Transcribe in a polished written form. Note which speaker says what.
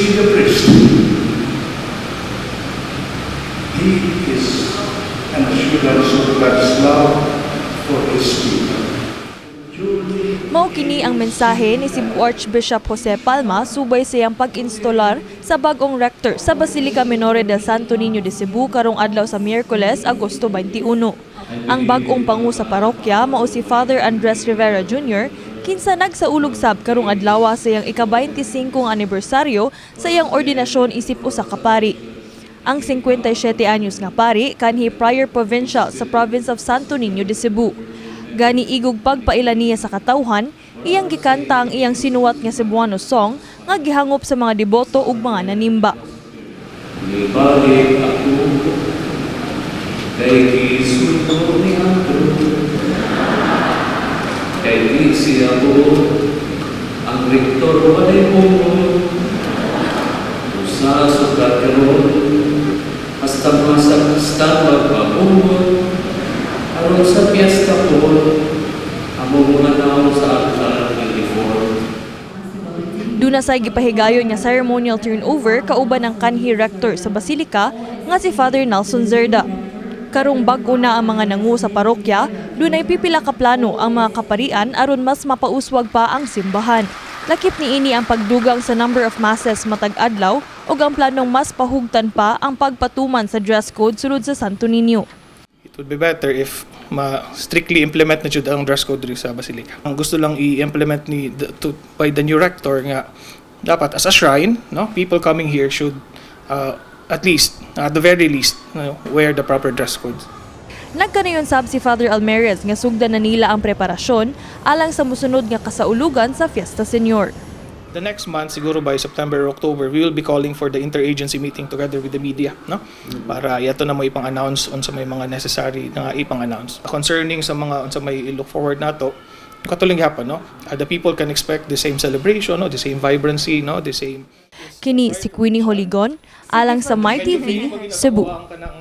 Speaker 1: See the priest. He is an assurance of God's love for His people.
Speaker 2: Mao kini ang mensahe ni Cebu Archbishop Jose Palma subay sa iyang pag-instalar sa bag-ong rector sa Basilica Minore del Santo Niño de Cebu karong adlaw sa Miyerkules, Agosto 21. Ang bag-ong pangu sa parokya mao si Father Andres Rivera Jr., kinsa nagsaulog sab karong adlaw sa iyang ika-25 anibersaryo sa iyang ordinasyon isip usa ka pari. Ang 57 anyos nga pari kanhi prior provincial sa province of Santo Niño de Cebu. Gani igog pagpaila niya sa katawhan, iyang gikanta ang iyang sinuwat nga Cebuano song nga gihangop sa mga deboto ug mga nanimba.
Speaker 3: Nibalik ako kay gisugo ni Andrew, kay di siya buot ang rektor walay bungod. Usa sukad karon hasta mga sakristan magpabungod aron sa piyesta po amo mga naong sa altar uniform.
Speaker 2: Duna say gipahigayon nga ceremonial turnover kauban ang kanhi rector sa Basilica nga si Father Nelson Zerda. Karong bag-o na ang mga nangu sa parokya, dunay pipila ka plano ang mga kaparian aron mas mapauswag pa ang simbahan. Lakip niini ang pagdugang sa number of masses matag adlaw ug ang planong mas pahugtan pa ang pagpatuman sa dress code sulod sa Santo Niño.
Speaker 4: It would be better if ma strictly implement na jud ang dress code diri sa Basilica. Ang gusto lang i-implement ni the, to, by the new rector nga dapat as a shrine, no, people coming here should at least, at the very least, wear the proper dress code.
Speaker 2: Nagkanayon sab si Father Almerez nga sugdan na nila ang preparasyon alang sa mosunod nga kasaulugan sa Fiesta Senior.
Speaker 4: The next month, siguro by September or October, we will be calling for the interagency meeting together with the media, no? Para yato na mo ipang-announce unsa may mga necessary na ipang-announce. Concerning sa mga unsa may look forward nato, katuling gihapon, no? The people can expect the same celebration, no? The same vibrancy, no? The same
Speaker 2: Kini si Queenie Holigon alang sa MyTV, Cebu.
Speaker 4: Ang kanang,